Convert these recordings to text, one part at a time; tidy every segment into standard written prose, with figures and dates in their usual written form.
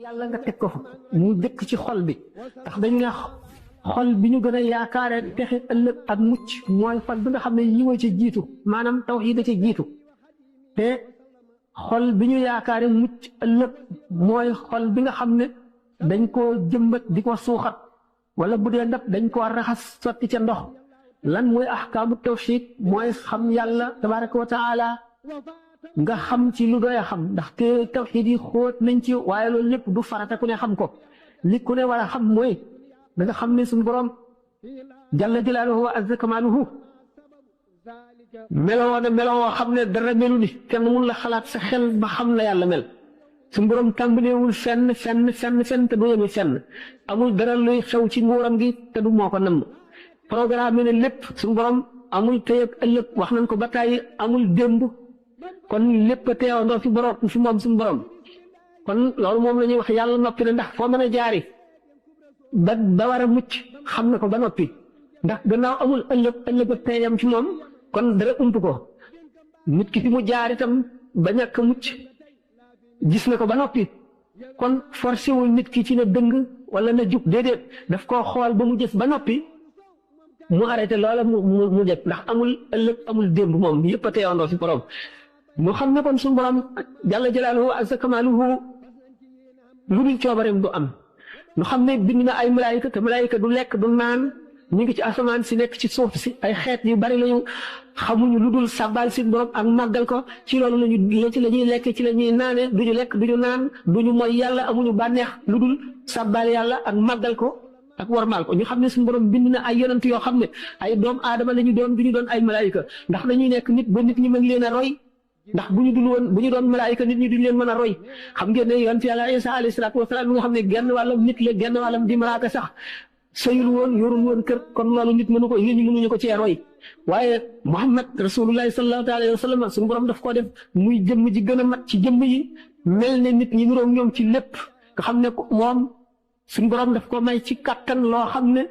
yàlla nga teg ko fa mu dëkk ci xol bi ndax dañu ne xol bi ñu gën a yaakaare texe ëllëg ak mucc mooy xol bi nga xam ne yiwa ci jiitu maanaam tawhiid ci jiitu te xol bi ñu yaakaare mucc ëllëg mooy xol bi nga xam ne dañ koo jëmbat di ko suuxat wala bu dee ndab dañ koo raxas sotti ca ndox lan mooy ahkaamu tawhiid mooy xam yàlla tabaraka wa taala nga xam ci lu doy a xam ndax te tawxiid yi xóot nañ ci waaye loolu lépp du farata ku ne xam ko li ku ne war a xam mooy da nga xam ne suñu borom jalla jalaaluhu wa azza kamaaluhu meloo na meloo xam ne dara melu ni kenn mun la xalaat sa xel ba xam la yàlla mel suñu borom tàmbalewul fenn te du yemi fenn amul dara luy xew ci nguuram gi te du moo ko namm programme ne lépp suñu borom amul tey ak ëllëg wax nañ ko ba tàyyi amul démb kon lépp a teewandoo fi borom fi moom suñu borom kon loolu moom la ñuy wax yàlla noppi na ndax foo mën a jaari ba war a mucc xam na ko ba noppi ndax gannaaw amul ëllëg ak teeyam ci moom kon dara ump ko nit ki fi mu jaar itam ba ñàkk mucc gis na ko ba noppi kon forcé wul nit ki ci na dëng wala na jub déedéet daf koo xool ba mu jëf ba noppi mu arrêté loola mu def ndax amul ëllëg amul démb moom yëpp a teewandoo fi borom mu xam ne kon suñu borom jalla jalaaluhu azza kamaaluhu lu dul coobareem du am ñu xam ne bind na ay malaayika te malaayika du lekk du naan ñu ngi ci asamaan si nekk ci suuf si ay xeet yu bari lañu xamuñu lu dul sàbbaal si borom ak màggal ko ci loolu lañu ci la ñuy lekk ci la ñuy naane duñu lekk duñu naan duñu mooy yàlla amuñu bànneex lu dul sàbbaal yàlla ak màggal ko ak warmaal ko ñu xam ne suñu borom bind na ay yonent yoo xam ne ay doom aadama lañu doon duñu doon ay malaayika ndax dañuy nekk nit ba nit ñi mën leen a roy ndax bu ñu doon malaayika nit ñi duñ leen mën a roy xam ngeen ne yonent yàlla Isa alayhi salaatu wasalaam mi nga xam ne genn wàllam nit la genn wàllam di malaaka sax sëyul woon yorul woon kër kon loolu nit mënu ko nit ñi mënuñu ko cee roy waaye Muhammad rasulullahi sallallahu alayhi wa sallam suñu borom daf koo def muy jëmm ji gën a mat ci jëmm yi mel ne nit ñi niroog ñoom ci lépp nga xam ne moom suñu borom daf ko may ci kattan loo xam ne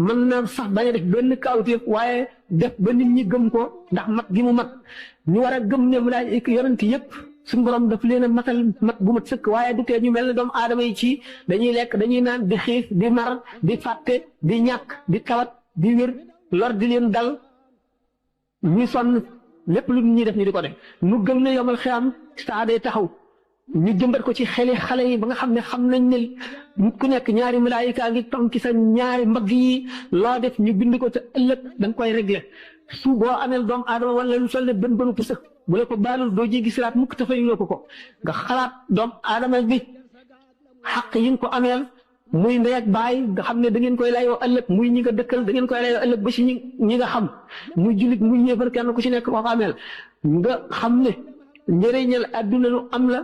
mën na sax bañ a def benn kawteef waaye def ba nit ñi gëm ko ndax mat gi mu mat ñu war a gëm ne malaayika yonent yëpp suñu borom daf leen a matal mat bu mat sëkk waaye du tee ñu mel ne doomu aadama yi ci dañuy lekk dañuy naan di xiif di mar di fàtte di ñàkk di tawat di wér lor di leen dal ñuy sonn lépp lu ñuy def ñu di ko def ñu gëm ne yomal xiyam saa day taxaw ñu jëmbat ko ci xeli xale yi ba nga xam ne xam nañ ne nit ku nekk ñaari malaayika ngi tom ci sa ñaari mbagg yi loo def ñu bind ko te ëllëg da nga koy régler su boo ameel doomu aadama wala lu sol ne bën bënu ko sëkk bu la ko baalul doo jéggi siraat mukk te fayuloo ko nga xalaat doomu aadama bi xaq yi nga ko ameel muy ndey ak baay nga xam ne da ngeen koy layoo ëllëg muy ñi nga dëkkal da ngeen koy layoo ëllëg ba si ñi nga xam muy jullit muy ñéefar kenn ku ci nekk koo ko ameel nga xam ne njëriñal adduna lu am la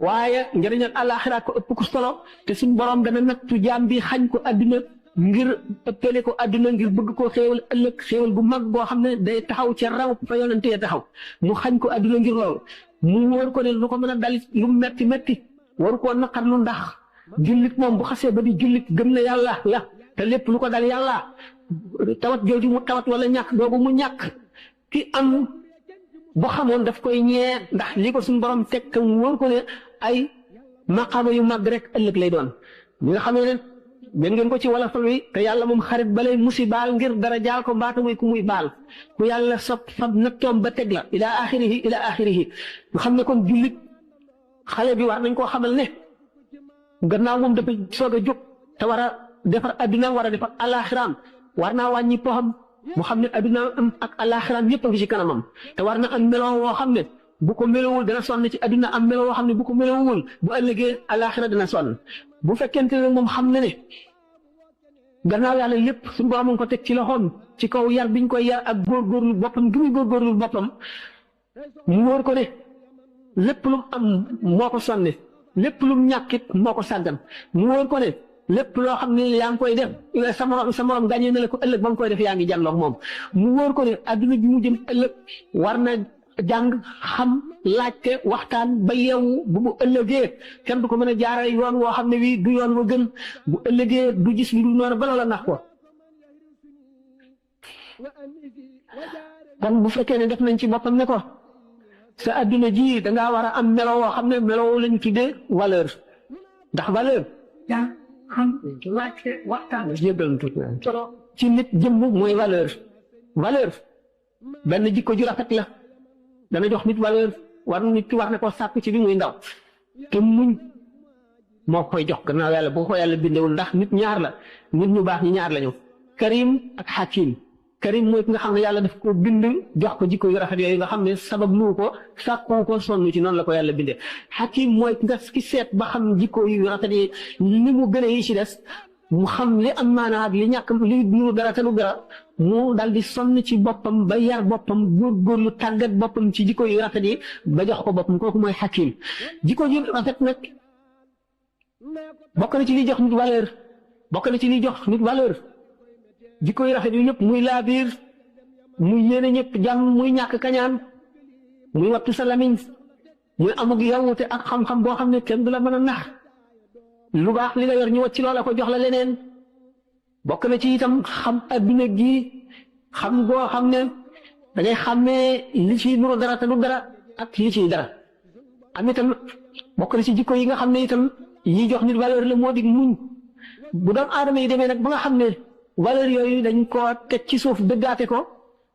waaye njëriñal àllaaxira ko ëpp ko solo te suñ borom dana nattu jaam bi xañ ko adduna ngir ëppale ko adduna ngir bëgg koo xéewal ëllëg xéewal bu mag boo xam ne day taxaw ca raw fa yonentee taxaw mu xañ ko adduna ngir loolu mu wóor ko ne lu ko mën a dalit lu metti metti waru koo naqar lu ndax jullit moom bu xasee ba di jullit gëm na yàlla la te lépp lu ko dal yàlla tawat jooju mu tawat wala ñàkk doogu mu ñàkk ki am bu xamoon daf koy ñee ndax li ko suñu borom teg mu wóor ko ne ay maqaama yu mag rek ëllëg lay doon ñi nga xam ne ben ngeen ko ci wala fal wi te yàlla moom xarit balay musi baal ngir dara jaal ko mbaata muy ku muy baal ku yàlla sopp fab nattoom ba teg la ila axirihi nga xam ne kon jullit xale bi war nañ koo xamal ne gannaaw moom dafa soog a jóg te war a defar adduna war a defar alaxiraam war naa wàññi poxam mu xam ne adduna am ak alaxiraam yëpp a ngi ci kanamam te war na am meloo woo xam ne bu ko melowul dana sonn ci adduna am meloo woo xam ne bu ko melowul bu ëllëgee alaxira dana sonn bu fekkente ne moom xam na ne gannaaw yàlla lépp suñu borom mu ngi ko teg ci loxoom ci kaw yar biñ koy yar ak góorgóorlu boppam gi muy góorgóorlu boppam mu wóor ko ne lépp lu mu am moo ko sonne lépp lu mu ñàkkit moo ko sàggan mu wóor ko ne lépp loo xam ne yaa ngi koy def sa morom gàññee na la ko ëllëg ba nga koy def yaa ngi jàlloog moom mu wóor ko ne adduna bi mu jëm ëllëg war na jàng xam laajte waxtaan ba yeewu bu ëllëgee kenn du ko mën a jaarale yoon woo xam ne wii du yoon wa gën bu ëllëgee du gis lu dul noonu ba loola nax ko kon bu fekkee ne def nañ ci boppam ne ko sa adduna ji dangaa war a am melo woo xam ne melo lañu tuddee valeur ndax valeur yaa xam wàcce waxtaan jéggal tuuti ci nit jëmm mooy valeur benn jikko ju rafet la dana jox nit valeur war nit ki war na ko sàkk ci bi muy ndaw te muñ moo koy jox gannaaw yàlla boo ko yàlla bindewul ndax nit ñaar la nit ñu baax ñi ñaar lañu karim ak hakim karim mooy ki nga xam ne yàlla daf ko bind jox ko jikko yu rafet yooyu nga xam ne sabab lu ko sàkku ko sonn ci noonu la ko yàlla bindee hakim mooy nga ki seet ba xam jikko yu rafet yi ni mu gën a yi ci des mu xam li am maanaa ak li ñàkk li nuru dara te lu dara mu dal di sonn ci boppam ba yar boppam góorgóorlu tàggat boppam ci jikko yu rafet yi ba jox ko boppam kooku mooy hakim jikko yu rafet nag bokk na ci liy jox nit valeur bokk na ci liy jox nit valeur jikko yu rafet yu ñëpp muy laabiir muy yéene ñëpp jàmm muy ñàkk kañaan muy wattu sa lamiñ muy amug yawute ak xam-xam boo xam ne kenn du la mën a nax lu baax li nga yor ñu wacc loola ko jox la leneen bokk na ci itam xam adduna gi xam goo xam ne da ngay xàmmee li ci nuru dara te du dara ak li ciy dara am itam bokk na ci jikko yi nga xam ne itam yi jox nit valeur la moo di muñ bu doon aadama yi demee nag ba nga xam ne valeur yooyu dañ koo teg ci suuf dëggaate ko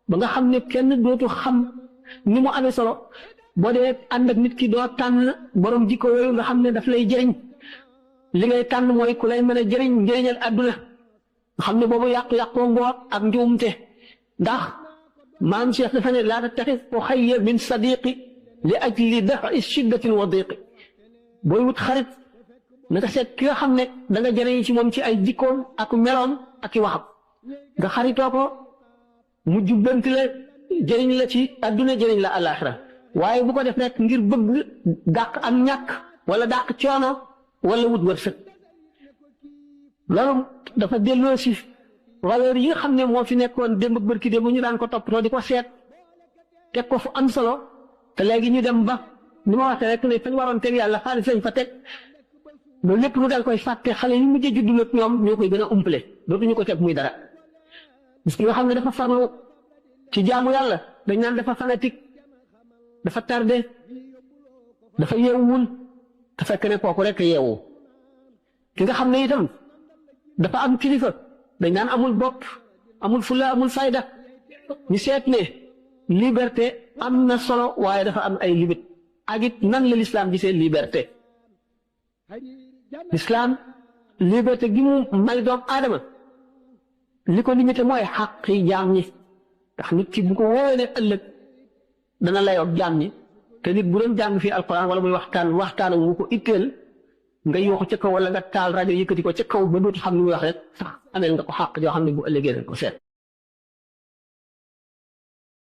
ba nga xam ne kenn dootu xam ni mu amee solo boo dee ànd ak nit ki doo tànn borom jikko yooyu nga xam ne daf lay jëriñ li ngay tànn mooy ku lay mën a jëriñ njëriñal àdduna nga xam ne boobu yàqu-yàqoo ngoor ak njuumte ndax maam Cheikh dafa ne laa tattaxis uxayya min sadiqi li ajli dafi shiddatin wa diqi booy wut xarit naka seet ki nga xam ne da nga jëriñ ci moom ci ay jikkoom ak meloom ak i waxam nga xaritoo ko mu jubbanti la jëriñ la ci adduna jëriñ la àllaaxira waaye bu ko def rek ngir bëgg dàq am ñàkk wala dàq coono wala wut wërsëg loolu dafa delloo si valeur yi nga xam ne moo fi nekkoon démb ak bërki démb ñu daan ko toppatoo di ko seet teg ko fu am solo te léegi ñu dem ba ni ma waxee rek ne fañ waroon teg yàlla xaalis lañ fa teg loolu lépp lu dal koy fàtte xale yi mujjee juddu nag ñoom ñoo koy gën a umpale dootuñu ko teg muy dara parce que nga xam ne dafa farlu ci jaamu yàlla dañ naan dafa fanatique dafa tardé dafa yeewul te fekk ne kooku rek yeewu ki nga xam ne itam dafa am kilifa dañ naan amul bopp amul fulla amul fayda ñu seet ne liberté am na solo waaye dafa am ay limite ak it nan la l'islam gisee liberté l'islam liberté gi mu may doom aadama li ko limité mooy xàq yi jaam ñi ndax nit ki bu ko wóoree ne ëllëg dana layoog jaam ñi te nit bu doon jàng fii alquran wala muy waxtaan wu ko itteel nga yooxu ca kaw wala nga taal rajo yëkkati ko ca kaw ba dootu xam ni muy wax rek sax ameel nga ko xàq joo xam ne bu ëllëgee dañ ko seet